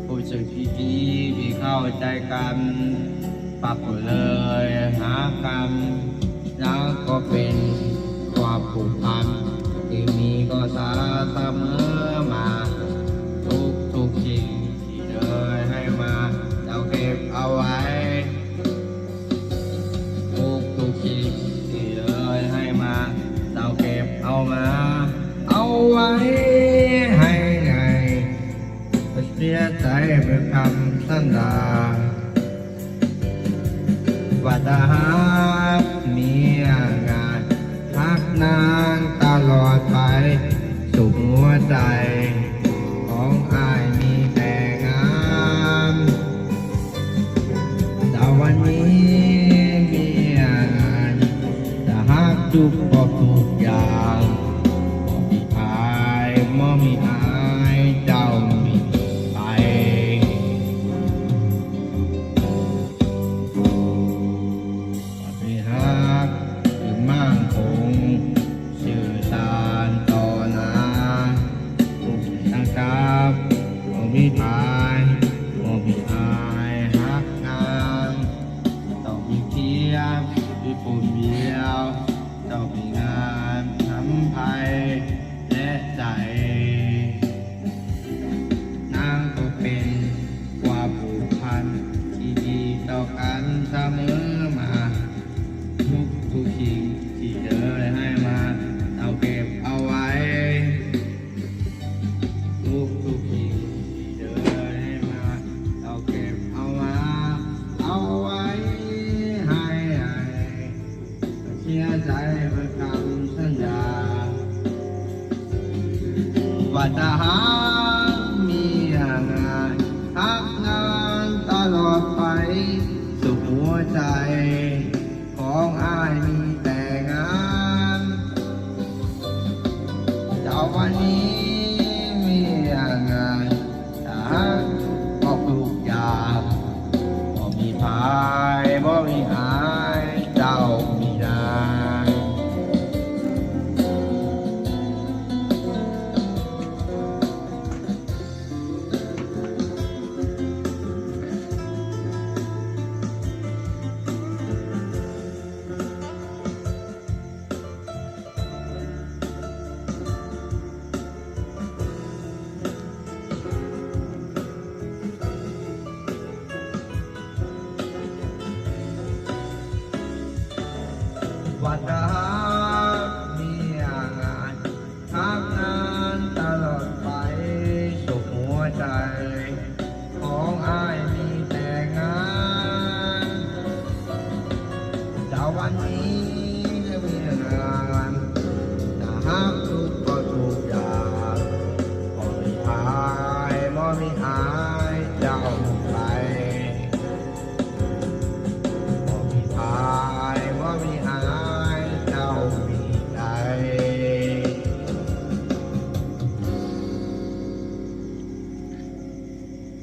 ຮູ້ສຶກດີໆທີ່ເຂົ້າໃຈກັນ, ປັບເລີຍຫາກັນ, ຍັງກໍເປັນຄວາມຜູກພັນທີ່ມີຕໍ່ເຈົ້າສະເໝີມາ. ທຸກໆສິ່ງທີ່ເຄີຍໃຫ້ມາ ເຈົ້າເກັບເອົາໄວ້. ທຸກໆສິ່ງທີ່ເຄີຍໃຫ້ມາ ເຈົ້າເກັບເອົາມາ ເອົາໄວ້ໃຫ້ໃຫຍ່ ເສຍໃຈເບິດຄຳສັນຍາ ວ່າຈະຮັກເມຍງ່າຍ ຮັກນາງຕະຫຼອດໄປ ສຸກຫົວໃຈຂອງອ້າຍມີແຕ່ງານ. ແຕ່ວັນນີ້ເມຍງ່າຍ ຈະຮັກທຸກ ເບາະທຸກຢ່າງ ບໍ່ມີອ້າຍ ບໍ່ມີອ້າຍ ເຈົ້າມີໄປ. ທີ່ຮັກຄືໝາກກົງ ສື່ສານຕໍ່ໜ້າ ຜູ້ທີ່ຕັ້ງກັບ ບໍ່ມີພາຍ ບໍ່ມີອາຍຮັກງານ ຕ້ອງມີພຽງ ມີຜູ້ດຽວ ຕ້ອງມີງານນຳໄພ ແລະໃຈ ນາງກໍເປັນຄວາມຜູກພັນທີ່ດີຕໍ່ກັນສະເໝີມາ ທຸກໆສິ່ງທີ່ເຄີຍໃຫ້ມາ ເຈົ້າເກັບເອົາໄວ້ ທຸກໆສິ່ງທີ່ເຄີຍໃຫ້ມາ ເຈົ້າເກັບເອົາມາ ເອົາໄວ້ໃຫ້ ເສຍໃຈເບິດຄຳສັນຍາ ວ່າຈະຮັກເມຍງ່າຍ ຮັກນາງຕະຫຼອດໄປ ສຸກຫົວໃຈຂອງອ້າຍມີແຕ່ງານ. ເຈົ້າວ່ານີ້ເມຍງ່າຍ ຮັກເບາະທຸກຢ່າງ ບໍ່ມີພາຍ ບໍ່ມີອາຍ ເຈົ້າມີນາງ. ວ່າຈະຮັກເມຍງ່າຍ ຮັກນາງຕະຫຼອດໄປ ສຸກຫົວໃຈ